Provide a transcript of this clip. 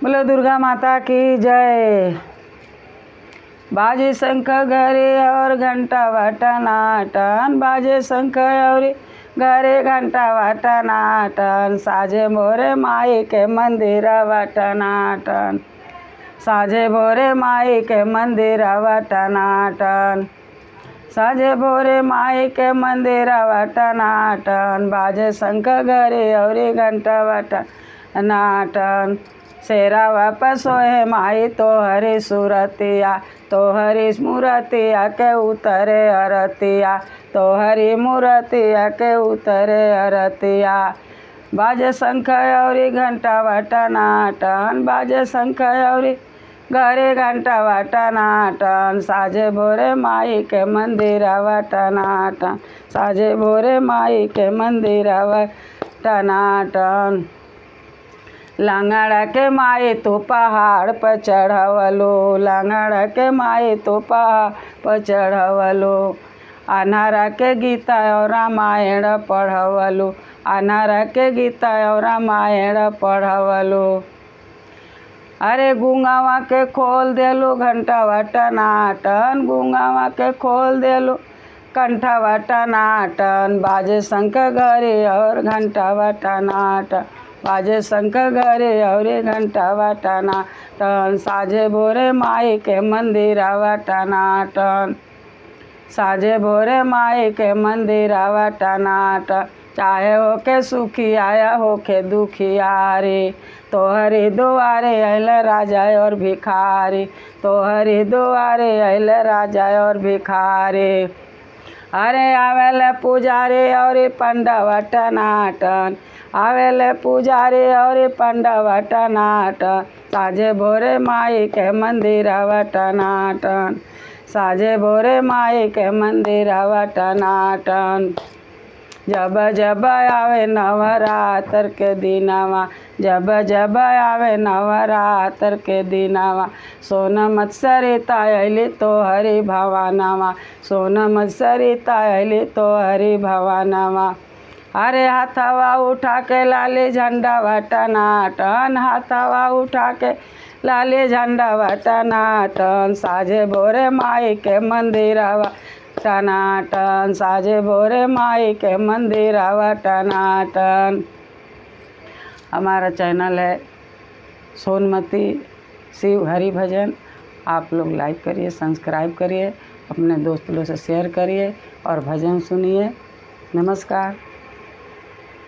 बोलो दुर्गा माता की जय। बाजे शंख घरे और घंटा वाटनाटन, बाजे शंख और घरे घंटा वाटनाटन, साझे भोरे माई के मंदिर वाटनाटन, साझे भोरे माई के मंदिर वाटनाटन, साझे भोरे माई के मंदिर वाटनाटन, बाजे शंख घरे और घंटा वाटनाटन। शेरा वापस होए माई तो हरि सूरतिया, तो हरि मूरतिया के उतरे अरतिया, तो हरि मूरतिया के उतरे अरतिया। बाजे शंख और घंटा वाटनाटन, बाजे शंख और घरे घंटा वाटनाटन, साझे भोरे माई के मंदिर वाटनाटन, साझे भोरे माई के मंदिर वाटनाटन। लंगड़ा के माई तो पहाड़ पर चढ़वलो, लंगड़ा के माई तो पहाड़ पर चढ़वलो, अनारा के गीता और रामायण पढ़वलो, अनारा के गीता और रामायण पढ़वलो। अरे गुंगावा के खोल देलो घंटा वाटनाटन, गुंगावा के खोल देलो कंठा वाटनाटन, बाजे शंख घरे और घंटा वाटनाटन, बाजे शंख घरे और घंटा वाटनाटन, साझे भोरे माई के मंदिर वाटनाटन, साझे भोरे माई के मंदिर वाटनाटन। चाहे होके सुखी आया होके दुखियारे, तोहरे दुआरे अल राजा और भिखारी, तोहरे दुआरे अल राजा और भिखारी। अरे आवेल पुजारी और पंडा वाटनाटन, आवेल पुजारी और पंडा वाटनाटन, साझे भोरे माई के मंदिर वाटनाटन, साझे भोरे माई के मंदिर वाटनाटन। जब जब आवे नवरात्र के दिनवा, जब जब आवे नवरात्र के दिनवा, सोनमत सरिता अली तो हरि भवानवा, सोनमत सरिता अली तो हरि भवानवा। अरे हाथवा उठा के लाले झंडा वाटनाटन, हाथवा उठा के लाले झंडा वाटनाटन, साझे भोरे माई के मंदिर टनाटन, साझे भोरे माई के मंदिर टनाटन। हमारा चैनल है सोनमती शिव हरि भजन। आप लोग लाइक करिए, सब्सक्राइब करिए, अपने दोस्त लोग से शेयर करिए और भजन सुनिए। नमस्कार।